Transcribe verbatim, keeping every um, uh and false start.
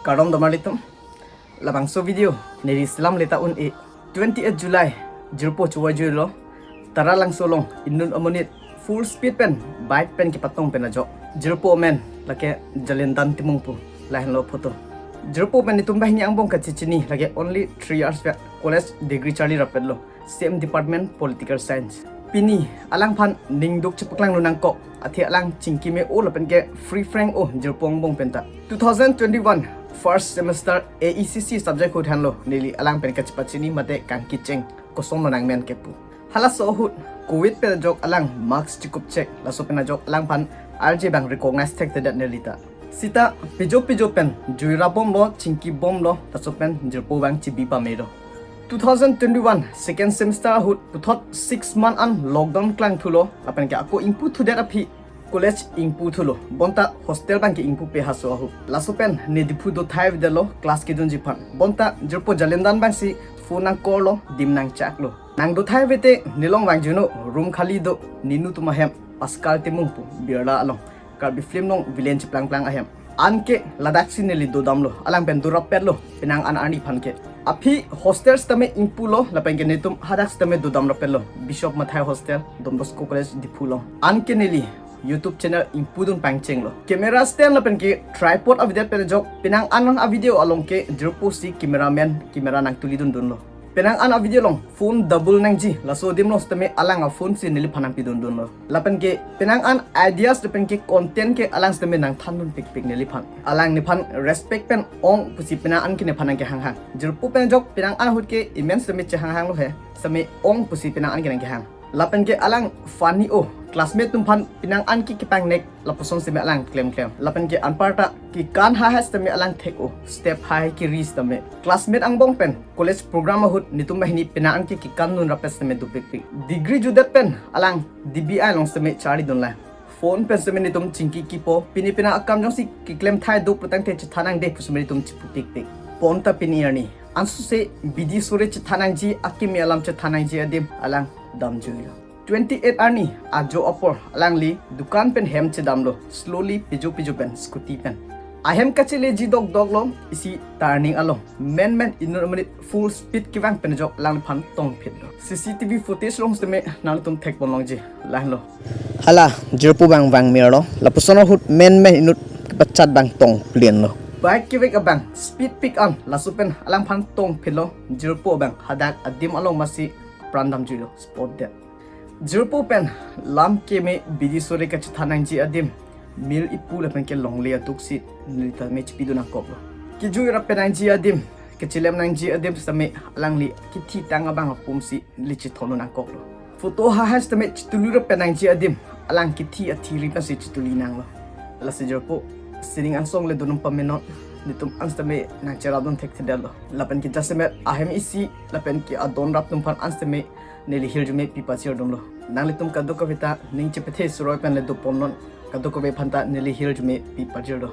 Kardom do marlitum. Labangso video neli selam leta un-e. Twenty-eight July, jirpo chuwa juilo. Taralangso along inut amonit full speed pen bike pen kepatong pen ajok. Jirpo amen lake Jalindan Timung pu. Lahenlo photo. Jirpo pen netum banghini angbong kachechini lake only three years ya college degree charli rapetlo. Same department, political science. Pini alangphan ningduk chepaklang lo nangkok. Athe alang chingki me-o lapen ke free frank o jirpo angbong penta. Two thousand twenty-one first semester A E C C subject ahut henlo neli alang pen kachepachini mate kangkicheng kosonlo nangmen kepu. Halaso ahut covid pen ajok alang mask chikup chek, laso pen ajok alangphan arje abang recognize thekthedet nelita. Sita pijo pijo pen juira bomlo, chingki bomlo, laso pen jirpo abang chibi pamelo. Two thousand twenty-one second semester ahut puthot six month an lockdown klangthulo, lapen ke ako ingputhudet aphi college ingputhulo. Bonta hostel abang ke ingpupe haso ahut. Laso pen ne Diphu dothai avedetlo class kedunji aphan. Bonta jirpo Jalindan abangsi phone nangkorlo, dim nangchaklo. Nangdothai avete nelong vangjuno, room khali do, ninu atum ahem Pascal Timung pu Birla along. Karbi film along villain cheplangplang ahem. Anke ladaksi neli dodamlo, alang pen dorapetlo, penang an arni aphan ke. Aphi hostel sitame ingpulo, lapen ke netum hadak sitame dodam rapetlo, Bishop Mathai Hostel, Don Bosco College, Diphu along. Anke neli YouTube channel ingpudun pangchenglo. Camera stand lapen ke tripod avedet pen ajok, penang an avideo along ke jirpo si cameraman, camera nangtulidundunlo. Penang an avideo along phone double nangji, laso adim along sitame alang aphone si neliphan nangpidundunlo. Lapen ke penang an ideas lapen ke content ke alang sitame nangthandun pikpik neliphan. Alang nephan respect pen ong pusi penang an ke nephan nangkehanghang. Jirpo pen ajok penang an ahut ke imen sitame chehanghanglo he, sitame ong pusi penang an ke nangkehang. Lapen ke alang funny o, classmate atum aphan penang an ke kepangnek, lapuson sitame alang klemklem. Lapen ke anparta kekan hahai sitame alang thek o, step hahai keri sitame. Classmate angbong pen college program ahut netum banghini penang an ke kekandun rapet sitame dopikpik. Degree jutdet pen alang D B I along sitame charlidunlo. Phone pen sitame netum chingki kipo, pini penang akam jongsi keklem thai do putangte chethan nangde pu sitame netum chipupikpik. Bonta pini arni ansose bidi sore chethan nangji, akimi alam chethan nangji adim alang damjuilo. Twenty-eight arni ajo apor alangli dukan pen hem chedamlo, slowly pijo pijo pen scooty pen. Ahem kacheleji dokdoklo, isi turning along. Menmen inut amonit full speed kevang pen ajok alangphan tongphitlo. C C T V footage along sitame nangtum thekpon longji, lahenlo. Hala, jirpo abang vangmirlo, lapuson ahut menmen inut kepachat abang tongplenlo. Bike kevek abang speed peak an, laso pen alangphan tongphitlo, jirpo abang hadak adim along masi pran damjuilo, spot dead. Jirpo pen lam keme bidi sore kachethan nangji adim, mil ipu lapen ke longle aduksi neli tame chipidun nangkoklo. Kejui rapet nangji adim, kechelem nangji adim sitame alangli kethitang abang apum si neli chethondun nangkoklo. Photo hahai sitame chitulu rapet nangji adim, alang kethi athiri pensi chituli nanglo. Lasi jirpo, sining angsong le donum pamenon, netum an sitame nangcherapdun thekthedetlo. Lapen ke jasemet ahem isi, lapen ke adon rap atum aphan an sitame neli hirjume pipachirdunlo. Nanglitum kadokave ta ning chepethe suroi pen le doponnon, kadokave aphanta neli hirjume pipachirlo.